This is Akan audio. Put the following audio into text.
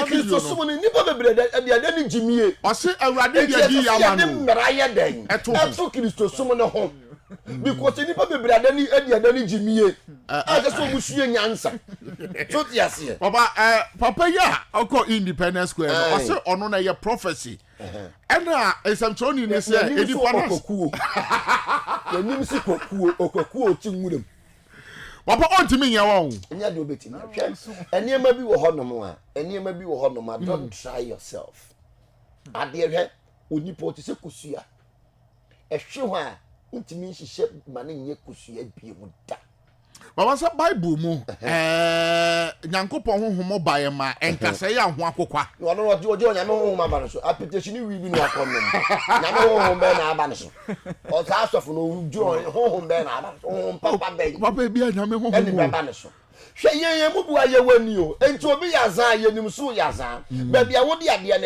Nti video no. Kristosom no, nnipa bebree de ɛde adeɛ no gyimie. Ɔse Awurade Nti de ɛsɛ adi sɛ yɛ ama yɛde no o. mmara yɛ dɛn? Ɛto ho. Ɛto Kristosom no ho. Because nnipa bebree ade ne ɛde adeɛ no gyimie. A ɛsɛ sɛ wɔn sua nyansa. So te aseɛ? Papa eh, papa yi a ɔkɔ Independence Square no, Aye. ɔse ɔno na ɛyɛ prophecy. Ɛna nsɛmtwerɛni ne sɛ Yɛnim so nipa no ɔkɔkuo. Yɛnim si kɔkuo, ɔkɔkuo ɔte nwuram. Papa ɔntumi nyɛ wɔn o. Ɛnyɛ deɛ wobɛtumi ahwɛ. Nneɛma bi wɔ hɔnom a, nneɛma bi wɔ hɔnom a, don't try yourself. Adeɛ hwɛ, onipa ɔte sɛ kosua. Ɛhwe hɔ a, wontumi nhyehyɛ ma no nyɛ kosua bio da. Papa sɛ Bible mu ɛɛ Nyankopɔn honhom ba yɛ ma ɛnkasɛe a ho akokwa. Na ɔno ɔgye ɔgye onyame honhom aba no so. Apetition wi bi na wakɔ nom. Nyame honhom bɛn na aba no so. Ɔsaa asɔfo no ɔgye honhom bɛn na aba no so. Honhom papa bɛn. Papa ebi a Nyame honhom ɛne bɛba no so. Hwɛ yɛn yɛn mu bu a yɛwɔ ani o. Enti obi yɛ azaa yɛnim so yɛ azaa. Baabi a wode adeɛ no.